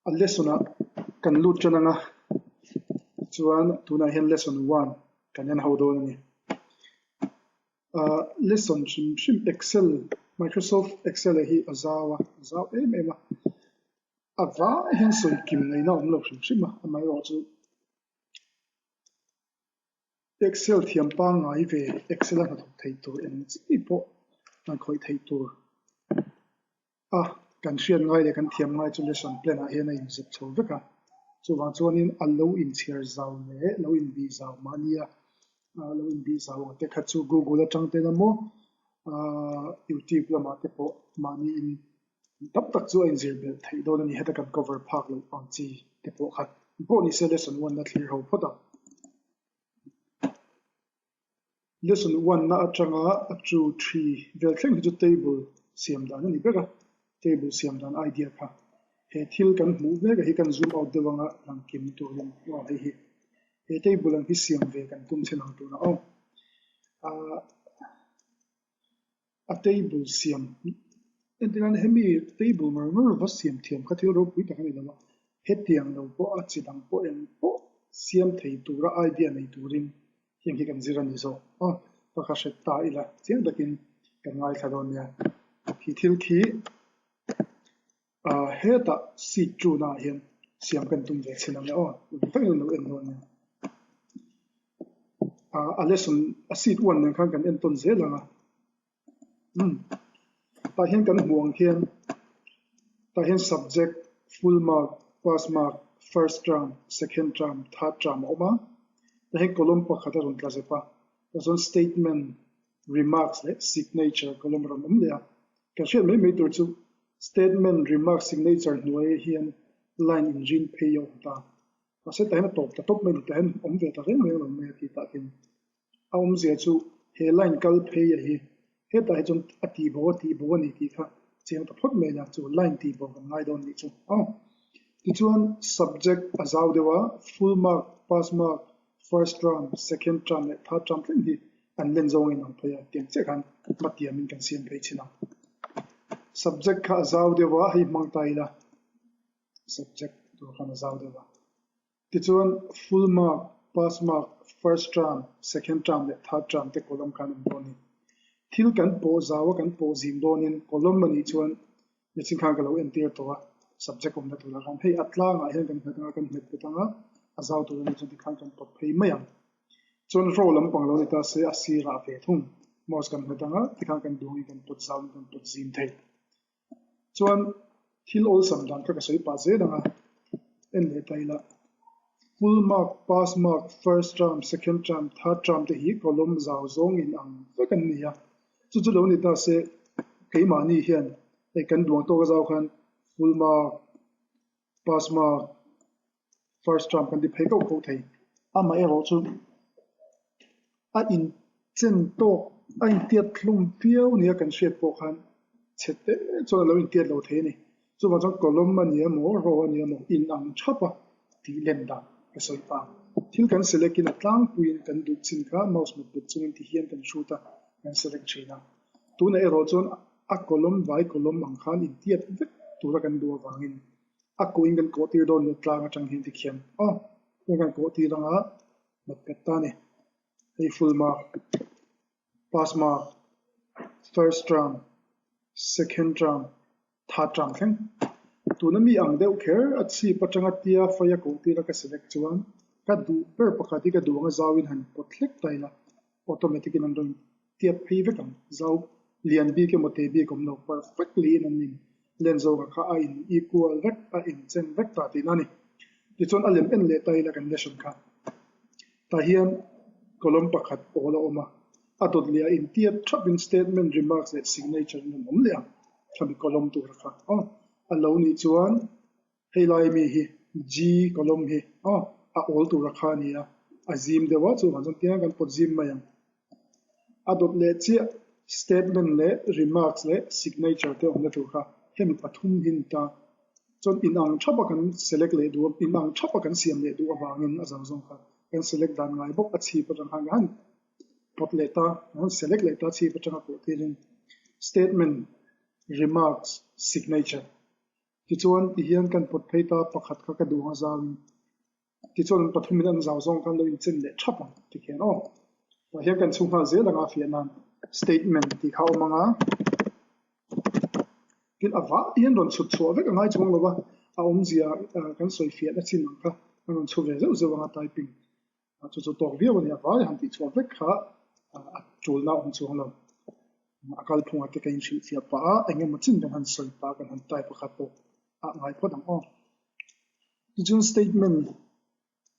A lesson ah kan lut tan anga chuan tunah hian lesson one kan en ho dawn a ni. Ahh lesson hrim hrim excel microsoft excel ah hi a zau a, a zau em em a, a vai hian sawi kim ngaihna a awm lo hrim hrim a, amaherawhchu Excel thiam pangngai ve excel a hnathawk thei tur eng chi pawh hna khawih thei tur a kan hriat ngai leh kan thiam ngai chu lesson plan ah hian a inzep chho vek a, chuvang chuanin a lo inchhiar zau leh lo inbih zau mahnia lo inbih zau ang te kha chu google atang ten emaw ahh youtube lamah te pawh mahni in tam tak chu a inzir belh theih dawn a ni heta kan cover phak loh ang chi te pawh kha pawh ni se lesson one a thlir ho phawt ang. Lesson one na atanga a two three vel thleng hi chu table siam dan a ni ber a, table siam dan idea kha he thil kan hmuh mek a hi kan zoom out deuh anga lang kim turin aw hei hi he table ang hi siam ve kan tum chhin ang tuna aw ah A table siam entirna hemi table ngar ngar va siam thiam kha thil ropui tak a ni lo a, hetiang lo pawh a chi dang pawh eng pawh siam thei tura idea nei turin heng hi kan zir a ni zawk a, ka kha hret ta ila chiang takin kan ngaithla dawn nia. Khi thil khi ah hetah seat tuna ah hian siam kan tum ve chhin ang e aw, eng takin an lo en dawn nia. Ah a lesson a seat one nen khan kan entawn zel ang a umm tah hian kan hmuh ang hian tah hian subject full mark pass mark first term second term third term a awm a tah hian column pakhat a rawn tla zep a tah chuan statement remarks leh signature column a rawn awm leh a kan hriat mai mai tur chu statement remarks signature hnuaiah hian line inrin phei a awm ta. Mahse tah hian a tawp ta tawp mai ni tah hian awm ve ta reng reng lo mai a tih tah hian a awmzia chu he line kal phei a hi hetah hi chuan a tih bo a tih bo a ni tih kha chiang ta phawt mai la chu line tih bo kan ngai dawn nih chu aw. Tichuan subject a zau deuh a full mark, pass mark, first term, second term leh third term thleng hi an len zawng in ang phei a tiang chiah khan hmatiamin kan siam phei thin ang. Subject kha a zau deuh a hei hmang ta ila. Subject tur khan a zau deuh a. Tichuan full mark, pass mark, first term, second term leh third term te column khan awm dawn a ni. Thil kan pawh zau a kan pawh zim dawnin column a nih chuan nichin khan ka lo entir tawh a, subject awmna turah khan hei a tlangah hian kan nghet anga kan nghet bet anga a zau tur a nih chuan tikhan kan pawt phei mai ang. Chuan row lampang lo ni ta se a sirah ve thung mouse kan nghet anga tikhan kan duangin kan pawt zauin kan pawt zim thei. Chuan thil awlsam dan kha ka sawi pah zel ang a, en leh ta ila. Full mark, pass mark, first term, second term, third term te hi column zau zawng in ang vek an ni a. Chu chu lo ni ta se keimahni hian hei kan duang tawk a zau khan full mark, pass mark, First term kan ti phei koh koh thei. Amaherawh chu a inchen tawk, a intiat hlawm viau nia kan hriat pawh khan chhe te chuan a lo intiat lo thei a ni. Chuvang chuan column a ni emaw, row a ni emaw in ang thap a tih len dan ka sawi ta. Thil kan select in a tlangpuiin kan duh chin kha mouse mut bet chungin ti hian kan hrut a, kan select thin a. Tunah erawh chuan a column vai column ang khan intiat vek tura kan duh avangin A koin kan kawh tir dawn lo tlang atang hian tikhian aw heng kan kawh tir anga mat pet ta a ni. Hei full mark, pass mark, first term, second term, third term thleng. Tuna mi ang deuh kher a chhip atanga tia fai a koh tir a ka select chuan ka duh ber pakhat hi ka duh anga zauin han pawt hlek ta ila automatic in an rawn tiat phei vek ang. Zau lian bik emaw te bik awm lo perfectly in an in len zawngah kha a in equal vek a in chen vek ta tihna a ni. Tichuan a lem en leh ta ila kan lesson kha tah hian column pakhat awl a awm a, a dawt leh a in tiat thap in statement, remarks leh signature in an awm leh ang khami column tura kha aw a lo nih chuan Hei lai mi hi G column hi aw a awl tura kha a ni a, a zim deuh a chuvang chuan tiang kan pawt zim mai ang. A dawt leh chiah statement leh remarks leh signature te awmna tur kha hemi pathum hi a ni ta. Chuan inang thap a kan select leh duh a, inang thap a kan siam leh duh avangin a zo zawng kha kan select dan ngai bawk a chhip atang khan kan han pawt leh ta, kan han select leh ta chhip atanga pawh tirin statement, remarks, signature. Tichuan tihian kan pawt phei ta pakhat kha ka duh ang a zauin tichuan pathumin an zau zawng khan lo inchen leh thap ang tikhian aw. Tah hian kan chhung nghal zel anga fiah nan statement tih kha a awm ang a. Tin a vah hian rawn chhut chhuah vek a ngai chuang lo va, a awmzia kan sawi fiahna chin ang kha an rawn chhu ve zeuh zeuh ang a typing chu chu tawk viau a ni. A vai han tih chhuah vek kha a tulna a awm chuang lo. A kalphungah te ka inhrilhfiah pah a, eng emaw chin kan han sawi pah a, kan han type a kha pawh a ngai phawt ang aw. Tichuan statement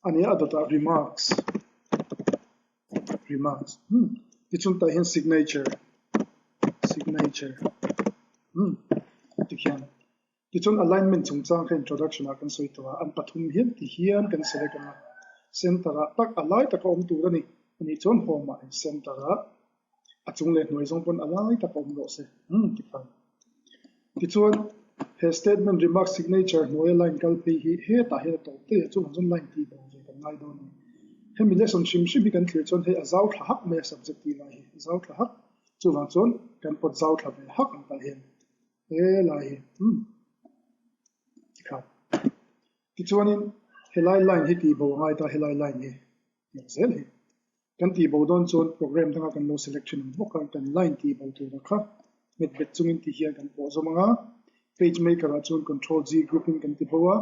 A nia a dawtah remarks remarks umm tichuan tah hian signature signature umm tikhian tichuan alignment chungchang kha introduction ah kan sawi tawh a an pathum hian ti hian kan select ang a center ah tak a lai taka awm tur a ni anih chuan home ah center ah A chung leh hnuai zawng pawn a lai tak a awm rawh se. Umm tikhan. Tichuan, he statement remark signature hnuaia line kal phei hi hetah hian a tawp daih a, chuvang chuan line tih bo ve kan ngai dawn a ni. Hemi lesson hrim hrim hi kan thlir chuan hei a zau thla hak mai a subject tih lai hi a zau thla hak. Chuvang chuan kan pawt zau thla ve hak ang tah hian he lai hi umm tikhan. Tichuanin helai line hi tih bo a ngai ta helai line hi eng zel hi. Kan tih bo dawn chuan program danga kan lo select thin ang bawk a, kan line tih bo tura kha hmet bet chungin ti hian kan pawh zawm ang a, page maker ah chuan control G group in kan ti bo a,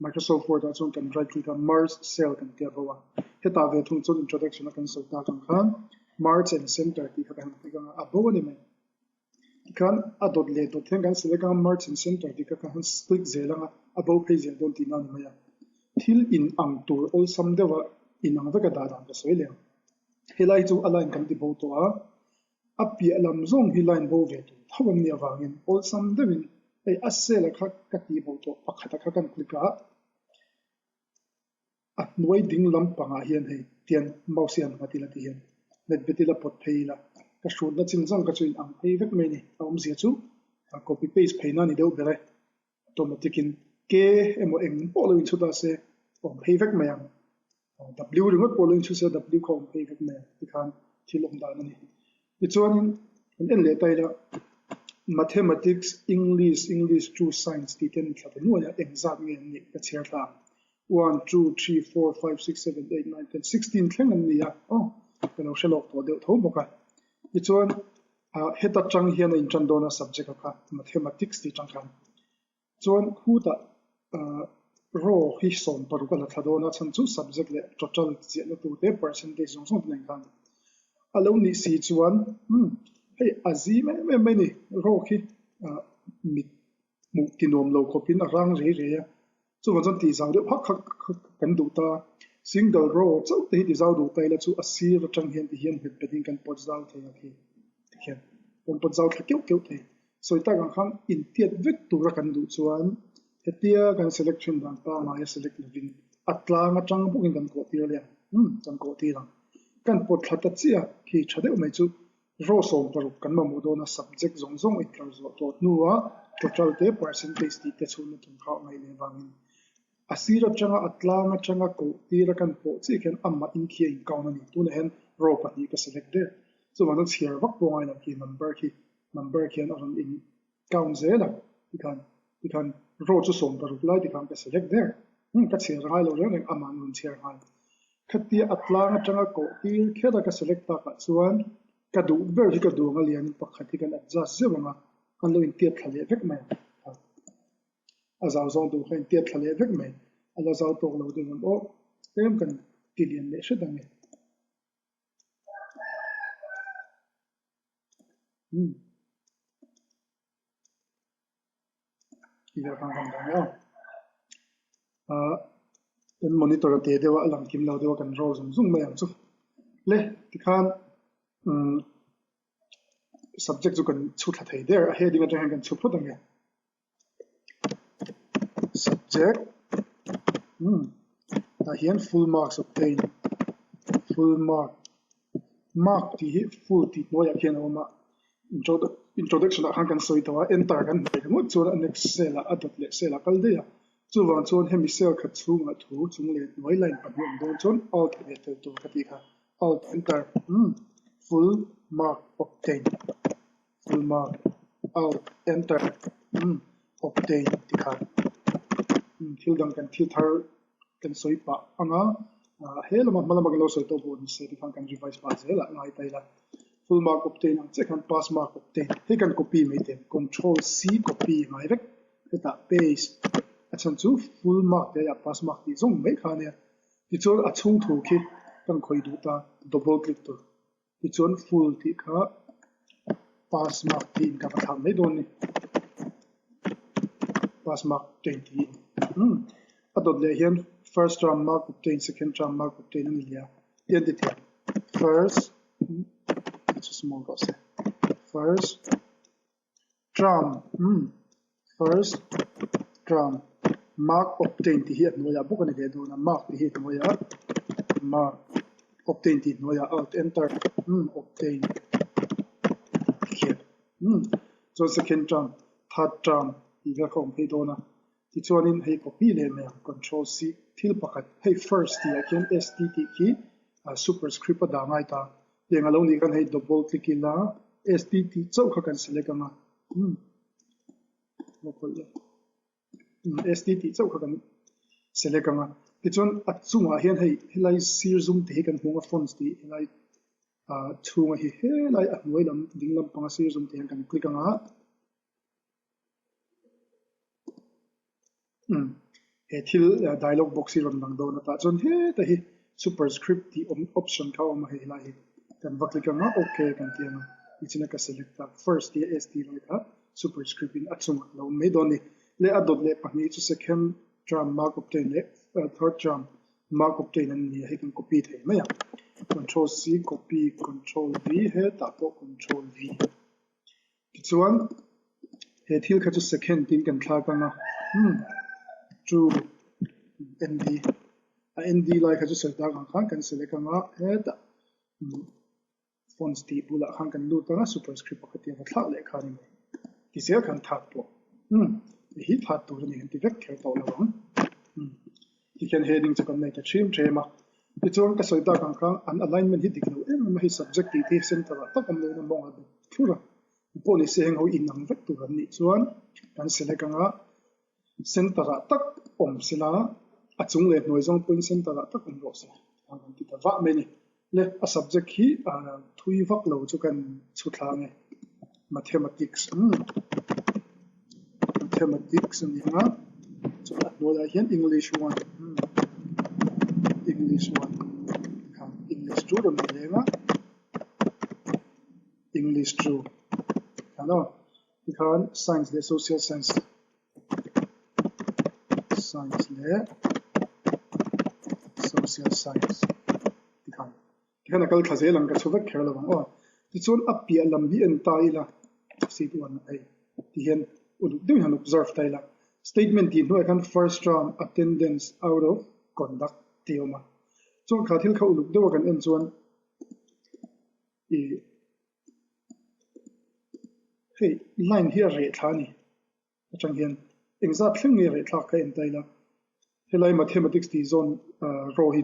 Microsoft Word ah chuan kan right click a merge cell kan tia bo a, hetah ve thung chuan introduction a kan sawi tak ang khan merge and center tih kha kan han click ang a, a bo a ni mai. Tikhan a dawt leh dawt hian kan select anga merge and center tih kha kan han click zel anga a bo phei zel dawn tihna a ni mai a. Thil in ang tur awlsam deuha in ang veka dah dan ka sawi leh ang. Helai chu a line kan ti bo tawh a, a piah lam zawng hi line bo ve tur tho an nih avangin awlsam deuhin hei a cell a kha ka tih bo tawh pakhata kha kan click a, A hnuai ding lampangah hian hei tian mouse hian nghat ila ti hian hmet bet ila pawt phei ila ka hrutna chin zawng ka chu in ang phei vek mai a ni. A awmzia chu copy paste phei na a ni deuh ber e. Automatic in K emaw eng pawh lo inchhut a se awm phei vek mai ang. W ringawt pawh lo inchhut se W kha awm phei vek mai ang tikhan thil awm dan a ni. Tichuanin kan en leh ta ila Mathematics, English, English to Science tih te an inthla ta nuai a, engzat nge an nih ka chhiar thla ang. One, two, three, four, five, six, seven, eight, nine, ten, 16 thleng an ni a, aw ka lo hre lawk tawh deuh tho bawk a. Tichuan ah heta tang hian a intan dawn a subject a kha Mathematics tih tang khan. Chuan khutah ah row hi 16 a la thla dawn a, chhan chu subject leh total chiahna tur te percentage zawng zawng te nen khan a lo nih si chuan umm hei a zim em em mai a ni row khi ah mit hmuh ti nuam lo khawpin a rang rei rei a. Chuvang chuan tih zau deuh hak hak hak kan duh ta. Single row chauh te hi ti zau duh ta ila chu a sir atang hian ti hian nghet betin kan pawt zau thei a khi tikhian kan pawt zau thla keuh keuh thei. Sawi tak ang khan intiat vek tura kan duh chuan hetia kan select thin dan pangngaia select lovin a tlang atang bawkin kan kawh tir leh ang umm kan kawh tir ang. Kan pawt thla ta chiah a khi tha deuh mai chu Row 16 kan mamawh dawn a, subject zawng zawng intlar zawh tawh hnuah total te percentage tih te chhunna tum kha a ngaih leh vangin a sir atanga a tlang atanga koh tira kan pawh chiah khian amah in khi a in count a ni. Tunah hian row pahnih ka select der. Chuvang chuan chhiar vak pawh ngai lo khi number khi number khian a rawn in count zel a tikhan tikhan row chu 16 lai tikhan ka select der. Umm ka chhiar ngai lo reng reng amah an rawn chhiar nghal. Khatia a tlang atanga koh tir kher a ka select takah chuan ka duh ber hi ka duh ang a lian pakhat hi kan adjust zeuh ang a, an lo intiat thla leh vek mai ang. A zau zawng duh kha intiat thla leh vek mai, a la zau tawk lo deuh ang aw, tlem kan ti lian leh hret ang e. Umm. Kan monitor a te deuh a a lang kim lo deuh a kan roll zung zung mai ang chu le tikhan umm subject chu kan chhu thla thei der a heading atang hian kan chhu phawt ang e subject umm tah hian full marks obtain full mark Mark tih hi full tih hnuaiah khian a awm a, introduction ah khan kan sawi tawh a, enter kan hmeh ringawt chuan a next cell ah a dawt leh cell ah kal daih a, chuvang chuan hemi cell khat chhungah thu chung leh hnuai line pahnih awm dawn chuan alt leh tel tur ka tih kha, alt enter umm full mark obtain full mark alt enter umm obtain. obtain ti khan thil dang kan thil thar kan sawi pah ang a, he lama hma lama kan lo sawi tawh pawh ni se ti khan kan revise pah zel a ngai ta ila. Full mark obtain ang chiah khan pass mark obtain hei kan copy mai thei ang control C copy ngai vek hetah paste a chhan chu full mark te aiah pass mark tih zawng mai kha ania. Tichuan a chhung thu khi kan khawih duh ta double click tur. Tichuan full tih kha pass mark tiin ka va thlak mai dawn a ni. Pass mark obtain tiin. Umm a dawt leh hian first term mark obtain second term mark obtain a ni leh a ti an ti thei ang. First chu small rawh se. First term umm First term mark obtain tih hi a hnuaiah bawk a ni leh dawn a, mark tih hi a hnuaiah mark obtain tih hnuaiah alt enter umm obtain tikhian umm chuan second term third term tih vel kha a awm phei dawn a tichuanin hei copy leh mai ang control c thil pakhat hei first tih ah khian st tih khi superscript a dah ngai ta tiang a lo nih khan hei double click ila st tih chauh kha kan select ang a umm. ST tih chauh kha kan select ang a, tichuan a chungah hian hei helai sir zum te hi kan hmung a fonts tih helai ah chhunga hi helai a hnuai lam ding lampanga sir zum te hian kan click ang a. Umm he thil dialog box hi rawn lang dawn a tah chuan heta hi superscript tih awm option kha a awm a hei helai hi kan va click ang a ok kan ti ang a tichuan ka select a first tih a st lai kha superscript in a chungah a lo awm mai dawn a ni leh a dawt leh pahnih chu second term mark obtain leh third term mark obtain an ni a hei kan copy thei mai ang control c copy control v hetah pawh control v. Tichuan he thil kha chu second tiin kan thlak ang a, umm chu ND a ND lai kha chu sawi tak ang khan kan select ang a, hetah umm fonts tih bulah khan kan lut ang a, superscript pakhat hi a va thlak leh kha a ni mai. Ti zel khan that pawh umm hei hi that tur a ni kan ti vek kher tawh lo ang umm. Tikhian heading chu kan nei ta ṭhim ṭhem a, tichuan ka sawi tak ang kha an alignment hi dik lo em em a, hei subject tih te hi center ah tak awm loin a mawng a bet thlur a, pawh ni se heng ho inang vek tur an nih chuan kan select ang a, center ah tak awm sela a chung leh hnuai zawng pawhin center ah tak awm rawh se tikhan kan ti ta vah mai a ni. Le a subject hi thui vak lo chu kan chhu thla ang e, mathematics umm mathematics a ni ang a, chuan a hnuaiah hian english one umm english one tikhan english chu rawn ni leng a, english chu tikhan aw tikhan science leh social science. Science leh social science tikhan tikhan a kal thla zel ang ka chhu vek kher lo ang aw. Tichuan a piah lam hi en ta ila seat one hei tihian uluk deuhin han observe ta ila statement tih hnuaiah khan first term attendance out of conduct tih a awm a. Chuan kha thil kha uluk deuha kan en chuan ih hei line hi a reh thla a ni. Atang hian engzat thleng nge rehthlak kha en ta ila, helai mathematics tih zawn row hi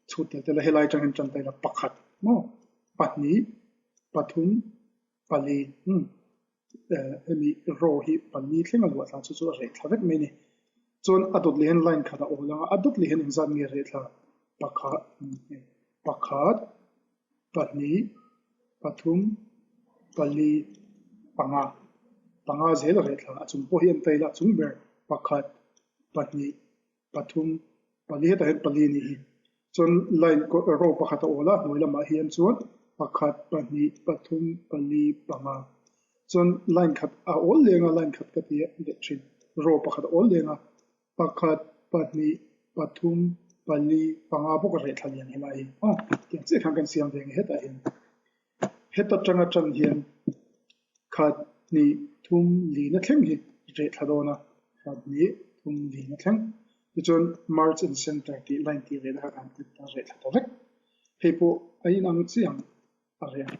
chhut tel tel a, helai atang hian tan ta ila pakhat maw pahnih pathum pali umm hemi row hi pali thleng a luah thla chu chu a reh thla vek mai a ni. Chuan a dawt leh hian line khat a awl ang a, a dawt leh hian engzat nge reh thla pakhat pakhat. Pahnih, pathum, pali, panga, panga zel a reh thla. A chung pawh hi an tail a, a chung ber pakhat, pahnih, pathum, pali hetah hian pali a nih hi. Chuan line row pakhat a awl a, hnuai lamah hian chuan pakhat, pahnih, pathum, pali, panga. Chuan line khat a awl leng a, line khat ka ti leh thin. Row pakhat a awl leng a. Pakhat, pahnih, pathum, pali, panga bawk a reh thla lian helai hi. Aw, tiang chiah khan kan siam ve nge hetah hian. Heta tanga tan hian khat, hnih, thum, lina thleng hi reh thla dawn a. Khat, hnih, thum, lina thleng. Tichuan merge and center tih line tih rehna kha kan click ta reh thla ta vek. Hei pawh a inang chiang a reh ang.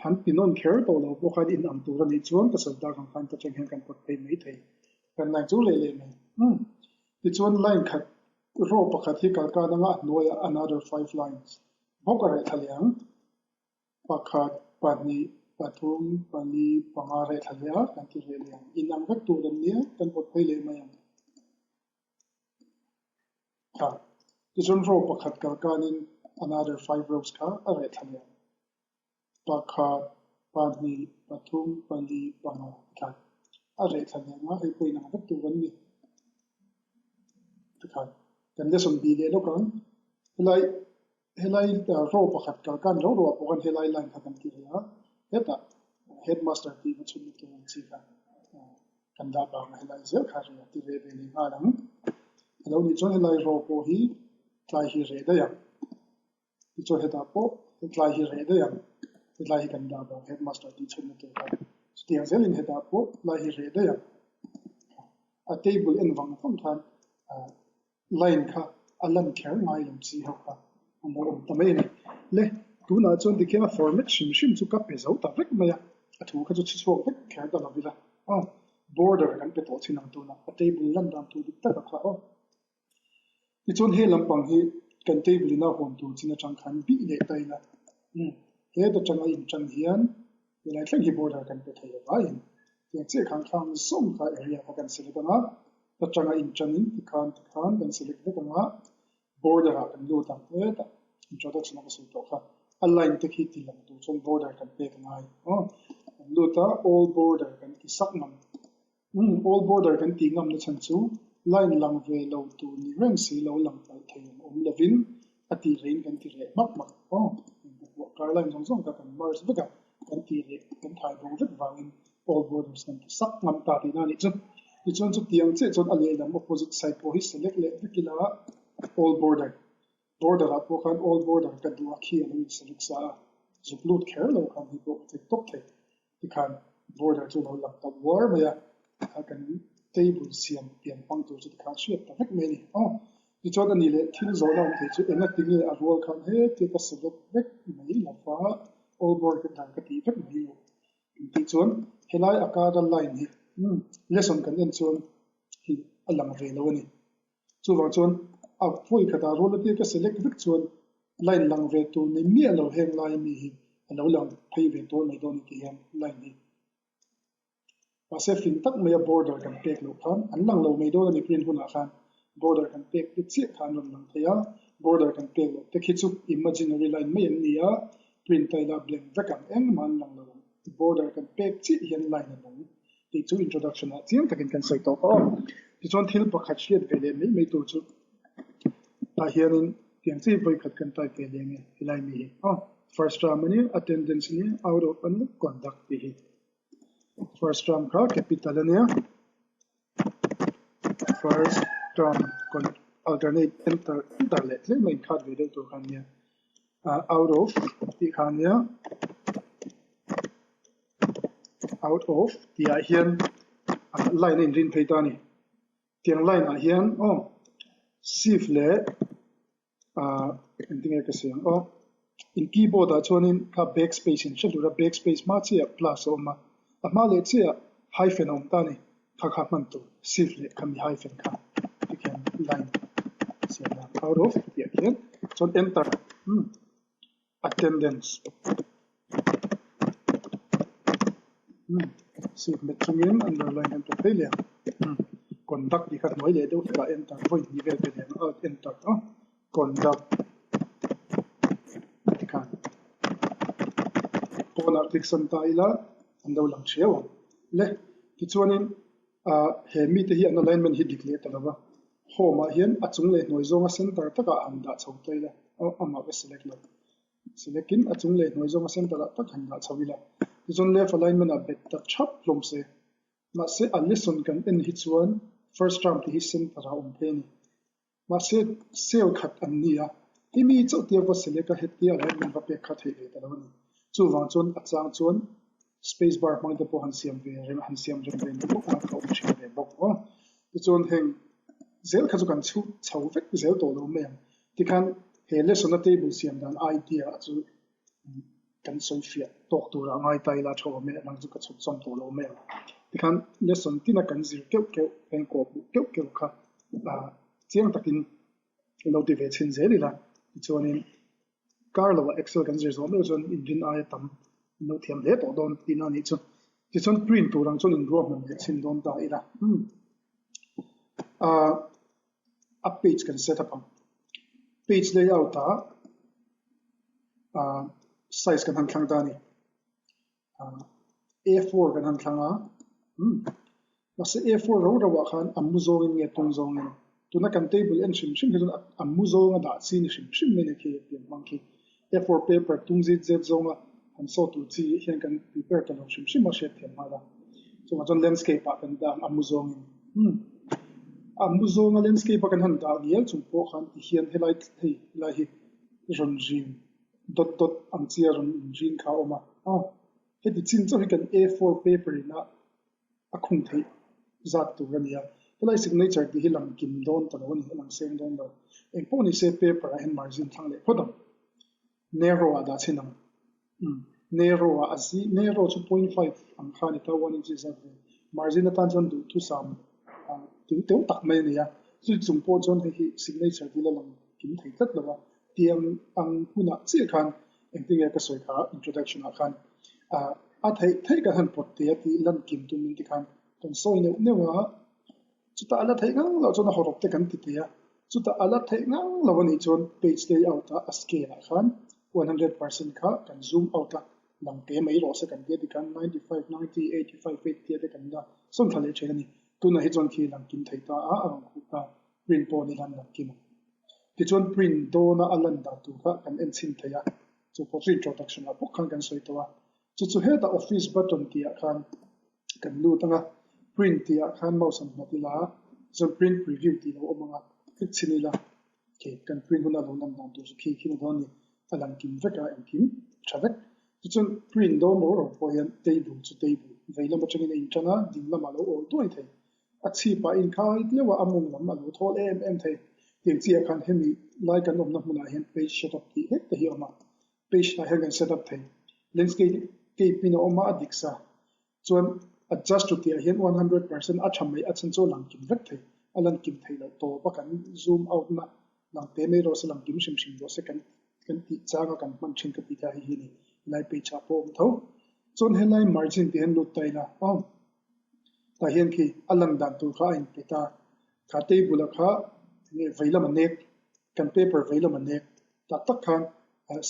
Han ti nawn kher tawh lo pawh khan in ang tur a nih chuan ka sawi tak ang khan ta chang hian kan pawt phei mai thei. Kan line chu leh leh mai. Umm. Tichuan line khat row pakhat hi kalkan anga a hnuaiah another five lines bawk a reh thla leh ang. Pakhat, pahnih, Pathum, pali, panga reh thla leh a, kan ti reh leh ang. Inang vek tur an nia, kan pawt phei leh mai ang. Kha, tichuan row pakhat kal kanin another five rows kha a reh thla leh ang. Pakhat, pahnih, pathum, pali, panga tikhan a reh thla leh ang a, hei pawh inang vek tur an ni. Tikhan kan lesson bih leh lawk ang. Helai Helai row pakhat kal kan ro ro ah pawh khan helai line kha kan ti rih a, hetah headmaster tih va chhun na tur ang chi kha kan dah vang a helai zel kha rih a ti reh ve leh nghal ang. A lo nih chuan helai row pawh hi tlai hi reh daih ang. Tichuan hetah pawh tlai hi reh daih ang, hetlai hi kan dah vang headmaster tih chhun na tur kha. Chutiang zelin hetah pawh tlai hi reh daih ang. A table en vang vang khan Line kha a lan kher ngai lo chi ho kha an lo awm ta mai a ni. Le, tunah chuan tikhian a format hrim hrim chu ka pe zo ta vek mai a, a thu kha chu chhi chhuak vek kher ta lo ila aw, border kan pe tawh chin ang tunah a table lan dan tur dik tak a kha aw. Tichuan he lampang hi kan table in a hawn tur chin atang khan bih leh ta ila, umm, he ta tanga intan hian helai thleng hi border kan pe thei avaiin tiang chiah khan khang zawng kha area kha kan select ang a, Atanga inṭanin tikhan tikhan kan select vek ang a, border ah kan lut ang hetah introduction a ka sawi tawh kha, a line te khi ti lang tur chuan border kan pek a ngai aw, kan lut a all border kan ti sak ngam, umm all border kan tih ngam na chhan chu line lang ve lo tur ni reng si lo lang palh thei ang awm lovin A tih reh in kan ti reh hmak hmak aw. Engpawh kar line zawng zawng kha kan merge vek a, kan ti reh kan thai bo vek vangin all borders kan ti sak ngam ta tihna a nih chu. Tichuan chutiang chiah chuan a lehlam opposite side pawh hi select leh vek ila all border border ah pawh khan all border ka duh a khi a lo in select sa a, zuk lut kher lo khan hei pawh ka click tawp thei. Tikhan border chu lo lang ta uar mai a, tikhan kan table siam pian hmang tur chu tikhan hriat ta vek mai a ni. Aw, tichuan a nih leh thil zawhna awm thei chu eng a ti nge a rual khan hetia ka select vek mai lo va, all border ka tih vek mai lo tih chuan helai a kara line hi lesson kan en chuan hi a lang ve lo a ni. Chuvang chuan a vawi khatah rual atia ka select vek chuan line lang ve tur ni miah lo heng lai mi hi a lo lang phei ve tur mai dawn a ti hian line hi mahse fing tak maia border kan pek loh khan an lang lo mai dawn a ni print hunah khan border kan pek te chiah kha an rawn lang thei a, border kan pek loh te khi chu imaginary line mai an ni a, print a ila blank vek ang engmah an lang lo ang. Border kan pek chiah hian line a nung tih chu introduction ah chiang takin kan sawi tawh aw. Tichuan thil pakhat hriat ve leh mai mai tur chu tah hianin tiang chi vawi khat kan type ve leh nge helai mi hi aw. First term a nia, attendance a nia, out of a nia, conduct tih hi. First term kha capital a nia, first term alternate enter enter leh tlem a inkhat ve deuh tur kha a nia. Out of tih kha a nia. Out of tih ah hian line a inrin phei ta a ni. Tiang line ah hian aw shift leh ah engtin nge ka sawi ang aw in keyboard ah chuanin kha back space in hre hlur a back space hma chiah ah plus a awm a a hma leh chiah ah hyphen a awm ta a ni kha kha hman tur shift leh khami hyphen kha tikhian line siam a out of tih ah khian chuan enter umm attendance umm shift hmet chungin underline hian pe phei leh ang umm conduct tih kha hnuai leh deuh hlekah enter vawi hnih vel pe leh ang alt enter aw conduct tikhan pawnah click san ta ila an lo lang thiau ang le tichuanin ah he mite hi an alignment hi dik leh ta lo va home ah hian a chung leh hnuai zawnga center takah han dah chho ta ila aw amah ka select lo select in a chung leh hnuai zawnga center ah tak han dah chho ila tichuan left alignment ah bet ta thap hlawm se mahse a lesson kan en hi chuan first term tih hi center ah a awm phei a ni. Mahse, cell khat an ni a, hemi chauh tia va select a hetia alignment va pek kha theih ve ta lo a ni. Chuvang chuan a chang chuan space bar hmang te pawh han siam ve rem han siam rem ve ni bawk a, ka awm thin ve bawk aw. Tichuan heng zel kha chu kan chhut chho vek zel tawh lo mai ang. Tikhan he lesson a table siam dan idea chu Kan sawi fiah tawk turah ngai ta ila tha awm e, a dang chu ka chhawp chawm tawh lo mai ang. Tikhan lesson tina kan zir keuh keuh, kan kawh hmuh keuh keuh kha chiang takin i lo ti ve chhin zel ila. Tichuanin kar loah Excel kan zir zawh meuh chuan inrin aia tam. In lo thiam hle tawh dawn tihna a nih chu. Tichuan print tur ang chuan inruahman leh chhin dawn ta ila. Ahh a page kan set up ang. Page layout ah ahh size kan han thlang ta a ni. A4 kan han thlang a, umm mahse A4 ro ro ah khan a mu zawngin nge tung zawngin tuna kan table en hrim hrim hi chuan a mu zawnga dah chi ni hrim hrim mai a ni khi pian hmang khi A4 paper tung zit zet zawnga han saw tur chi hian kan prepare ta lo hrim hrim a hriat thiam nghal a, chuvang chuan landscape ah kan dah ang a mu zawngin umm a mu zawnga landscape a kan han dah ngial chung pawh khan tihian helai hei helai hi rawn rin. Dawt dawt ang chi a rawn inrin kha a awm a, aw heti chin chauh hi kan A four paper in a a khung theih zat tur a ni a, helai signature tih hi lang kim dawn ta lo a ni, a lang seng dawn lo. Eng pawh ni se paper ah hian margin thlang leh phawt ang. Narrow ah dah chhin ang. Umm narrow ah a zi narrow chu point five ang kha a ni ta, one inch zat ve. Margin atan chuan duhthusam teuh teuh tak mai a ni a, chu chung pawh chuan hei hi signature tih la lang kim thei tlat lo a. Tiang ang hunah chiah khan engtin nge ka sawi kha introduction ah khan ah a theih theih kan han pawt teh a tih lan kim tum in tikhan kan sawi neuh neuh a, chutah a la theih ngang loh chuan a hawrawp te kan ti teh a, chutah a la theih ngang loh anih chuan page layout ah a scale ah khan 100% kha kan zoom out a, lang te mai rawh se kan tia tikhan 95, 90, 85, 80 te kan la sawn thla leh thin a ni. Tunah hi chuan khi lang kim thei ta a, a rawn khuh ta. Print pawh ni lan lang kim ang. Tichuan print dawna a lan dan tur kha kan en chhin thei a, chu pawh chu introduction ah bawk khan kan sawi tawh a. Chu chu hetah office button tih ah khan kan lut ang a, print tih ah khan mouse an nghat ila, chuan print preview tih lo awm ang a, click chhin ila, okay, kan print huna lo lan dan tur chu khi khi ni dawn a ni, a lang kim vek a, engkim tha vek. Tichuan print dawn ro ro pawh hian table chu table, vei lam atangin a intan a, ding lamah a lo awl duai thei. A chhip ah inkhai tleuh a, a mawng lam a lo thawl em em thei. Tiang chi ah khan hemi lai kan awmna hmunah hian page setup tih hlek te hi a awm a, page ah hian kan setup thei. Landscape in a awm a, a dik sa. Chuan adjust to tih ah hian 100% a tha mai a chhan chu a lang kim vek thei. A lan kim theih loh tawp a kan zoom out na lang te mai rawh se, lang kim hrim hrim rawh se kan kan tih chang a kan hman thin ka tih kha hei hi a ni. Helai page ah pawh a awm tho. Chuan helai margin tih hian lut ta ila aw. Tah hian khi a lan dan tur kha a inpe ta. Kha table-a kha enge vei lam a nek, kan paper vei lam a nek. Tah tak khan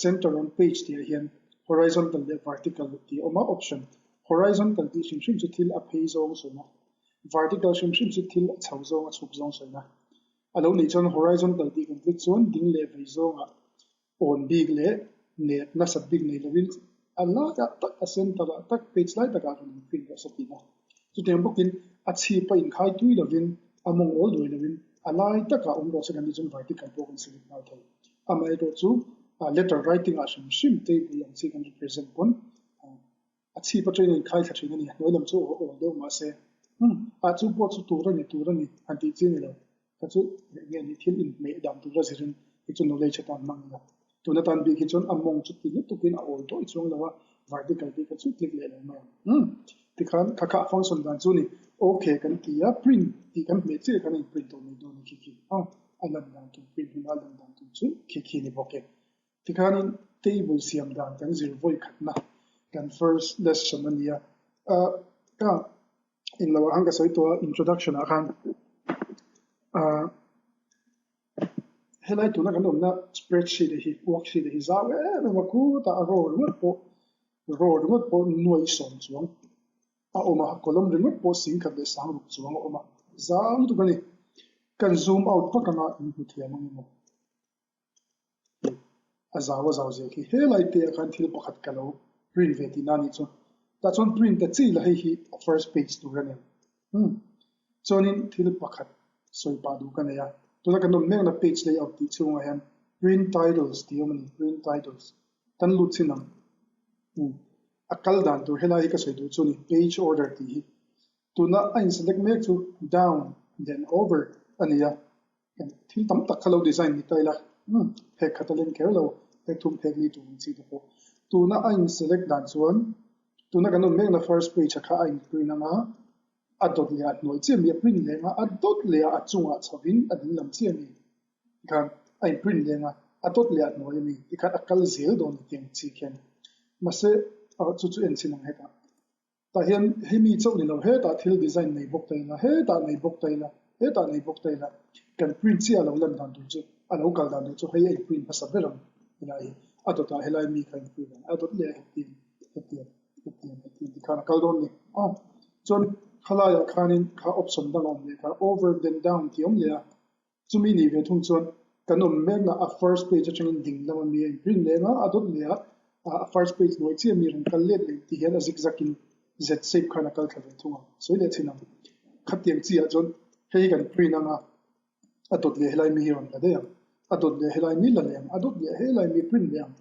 center on page tih ah hian horizontal leh vertical tih a awm a option. Horizontal tih hrim hrim chu thil a phei zawng sawi na, vertical hrim hrim chu thil a chho zawng a chhuk zawng sawi na. A lo nih chuan horizontal tih kan click chuan ding leh vei zawngah Awn bik leh net nasat bik nei lovin a laiah tak a center ah tak page lai takah rawn in print rawh se tihna. Chutiang bawkin a chhip a inkhai tui lovin a mawng awl duai lovin a lai takah awm rawh se kan tih chuan vertical pawh kan select nghal thei. Amaherawh chu letter writing ah hrim hrim table ang chi kan represent pawn A chhip atangin a inkhai thla thin a ni. Hnuai lam chu aw awl deuh mah se, Umm, ah chu pawh chu tur a ni, tur a ni, han tih chi a ni lo. Kha chu nge ni thil inhmeh dan tura zirin hi chu knowledge atan hmang ila. Tun atan bik hi chuan a mawng chu ti lutukin a awl dawi chuang lo a, vertical tih kha chu click leh lo mai ang. Umm, tikhan kha kha a function dan chu ni. Okay kan ti a, print tih kan hmeh chiah khan a in print tawh mai dawn a khi khi. Aw, a lan dan tur print huna a lan dan tur chu khi khi ni bawk e. Tikhanin table siam dan kan zir vawi khatna kan first lesson a nia. Ah ka englo ah khan ka sawi tawh a introduction ah khan ah helai tuna kan awmna spreadsheet hi worksheet hi zau em em a khutah a row ringawt pawh row ringawt pawh nuai sawm chuang a awm a column ringawt pawh sing khat leh sang ruk chuang a awm a zau lutuk a ni. Kan zoom out vak anga in hmu thiam ang emaw. A zau a zau zia khi helai te ah khan thil pakhat ka lo print ve tihna a nih chu. Tah chuan print ta chi la hei hi a first page tur a ni ang. Umm. Chuanin thil pakhat sawi pah duh ka nei a. Tuna kan awm mekna page layout tih chhungah hian print titles tih a awm a ni, print titles. Kan lut chin ang. Umm. A kal dan tur helai hi ka sawi duh chu a ni, page order tih hi. Tuna a in select mek chu down then over a ni a. Thil tam tak kha lo design ni ta ila, umm, phek khat a leng kher lo, phek thum phek li tur ang chi te pawh. Tuna a in select dan chuan tuna kan awm mekna first page a kha a in print ang a, a dawt leh a hnuai chiah mi a print leng a, a dawt leh a a chungah chhovin a ding lam chiah mi tikhan a in print leng a, a dawt leh a hnuai a mi tikhan a kal zel dawn ni tih ang chi khian. Mahse. chu chu en chin ang hetah. Tah hian hemi chauh ni lo hetah thil design nei bawk ta ila, hetah nei bawk ta ila, hetah nei bawk ta ila kan print chiah a lo lan dan tur chu a lo kal dan tur chu hei a in print hmasa ber ang helai hi a dawtah helai mi kha a in print ang a dawt leh a hetiang hetiang hetiang hetiang tikhan a kal dawn ni. Aw chuan khalaiah khanin kha option dang a awm leh kha over then down tih a awm leh a. Chumi nih ve thung chuan kan awm mekna a first page atangin ding lama mi a inprint leng a, a dawt leh a, a first page hnuai chiah mi rawn kal let leh tih hian a zigzag in Z shape khan a kal thla ve thung ang. Sawi leh thin ang. Khatiang chi ah chuan hei hi kan print ang a, a dawt leh helai mi hi rawn la daih ang, a dawt leh helai mi la leh ang, a dawt leh helai mi print leh ang.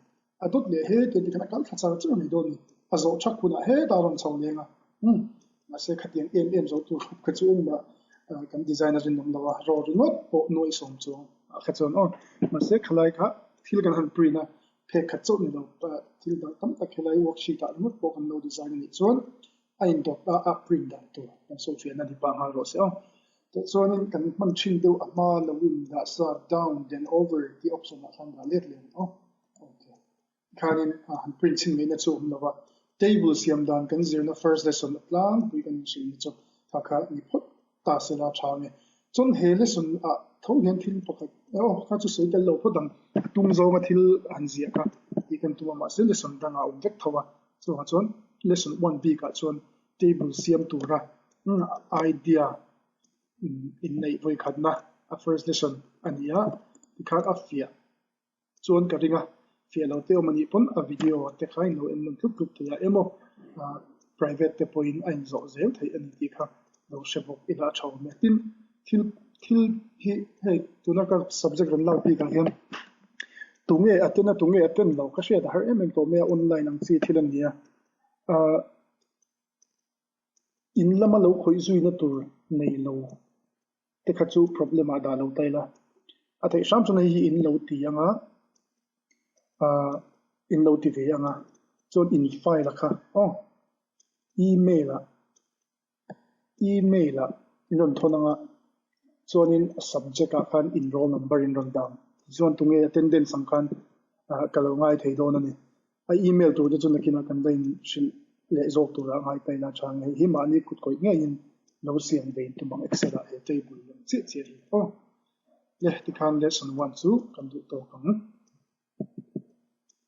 A dawt leh he tiang tikhan a kal thla char char mai dawn a ni. A zawh thak hunah hetah a rawn chho leng a, umm mahse khatiang em em zo tur kha chu engmah kan design a rinawm lo a, raw ringawt pawh nuaih sawm chuang ah kha chuan aw. Mahse khalai kha thil kan han print a, phek khat chauh ni lo thil dang tam tak helai worksheet ah ringawt pawh kan lo design a nih chuan a indawt a, a print dan tur kan sawi fiahna ni pah nghal rawh se aw. Tah chuanin kan hman thin deuh a hma lo in dah sa down then over tih option ah khan dah let leh ang aw. Okay. Khanin han print chhin ngaihna chu awm lova, table siam dan kan zirna first lesson a tlangpui kan inhrilhna chu kha kha ni phawt ta se la tha ang e. Chuan he lesson ah tho hian thil pakhat aw kha chu sawi tel lo phawt ang, a tum zawnga thil han ziah kha tih kan tum a mahse lesson dangah a awm vek tho a, chuvang chuan lesson one bikah chuan table siam tura idea inneih vawikhatna a first lesson a ni a, tikhan a fiah. Chuan ka ring a, fiah lo te awm a nih pawn a video te kha in lo en nawn tlut tlut thei a emaw private te pawhin a inzawh zel theih a ni tih kha lo hre bawk ila a tha awm e. Tin, thil thil hi hei tuna ka subject rawn lak bikah hian tunge a ten a tunge a ten lo ka hriat a har em em tawh mai a online ang chi thil a ni a, ah in lama lo khawih zuina tur nei lo. te kha chu problem ah dah lo ta ila a theih hram chuan hei hi in lo ti ang a ah in lo ti ve ang a chuan in file a kha aw email ah email ah in rawn thawn ang a chuanin a subject ah khan in roll number in rawn dah ang tichuan tunge attendance ang khan ah ka lo ngai thei dawn a ni. A email tur te chu nakinah kan la inhrilh leh zawk turah ngai ta ila tha ang. Hei hi mahni kut kawih ngeiin lo siam ve in tum ang Excel ah he table lang chiah chiah hi aw. Le tikhan lesson one chu kan duh tawk ang.